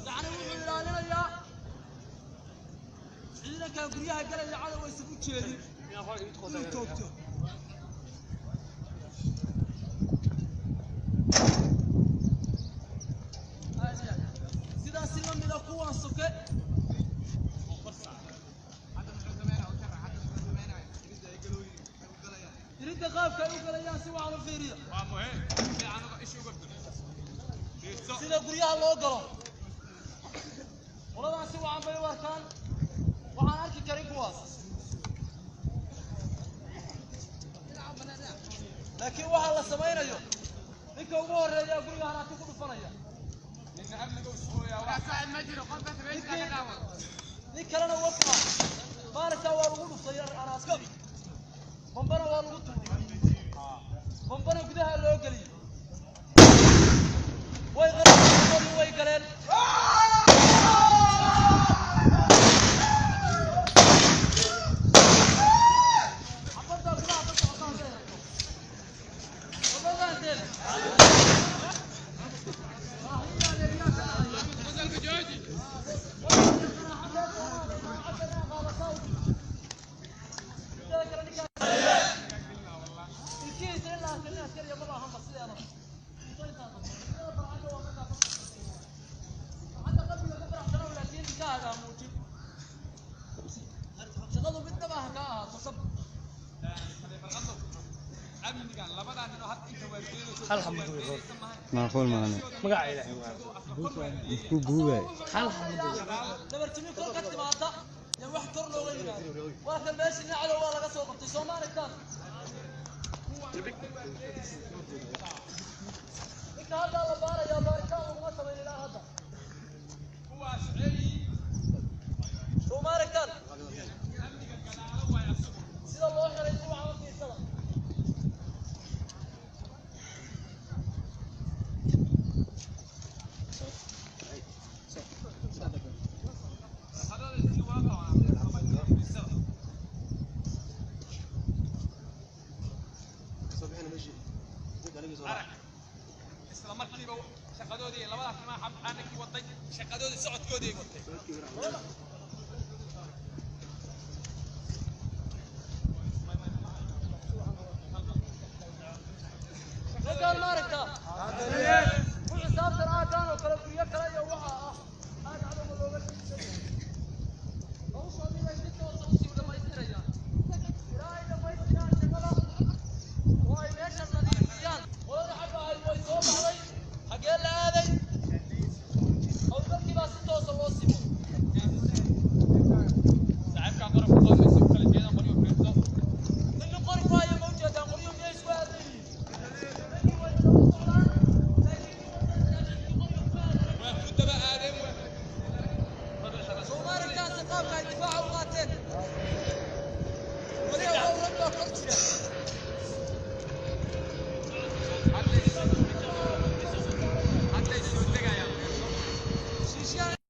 Yacni wuxuu ilaalinayaa ciidanka guryaha galaya cadow aysan u jeedin inuu toogto. Sidaasi la mida kuwan soke iridda qaabka ay u galayaan si wacan u fiiriya, sida guryaha loo galo. Qoladan si wacan bay u arkaan, waxaan arki karin kuwaas. Laakiin waxaa la samaynayo, ninka ugu horreeya guriga haraati ku dhufanaya, nin kalena waka maaragtaa waa lagu dhuftay araaska, bambana waa lagu tuuray, bambana gudaha loo geliyey. Way qarkoodii way galeen. Xabaddaa gudaha ka socota hadday rabto. Ma fahanteen? Shaqadu mid dhab ah ka ahaato sab. Hal xabad wey roor. Macquul maana. Magaca Ilaahay waa. Isku buubay. Hal xabad wey. Dabartimi kor ka timaada iyo wax kor looga yimaado waa kan meeshii cadow waa laga soo qabtay. Soo ma aragtaan ninka hadda la baarayaa? Baaritaan laguma samayn ilaa hadda. Soo ma aragtaan sida loo xiray? Si wacan u fiirsada. Isla markiiba shaqadoodii labadaas nimaa aanakii waday shaqadoodii socodkoodii ay watay. Ninkaan ma aragtaa? Ku xisaabtan aaggaan oo kale guryo kale iyo waxa ah aag cadowga looga dhisan yahay.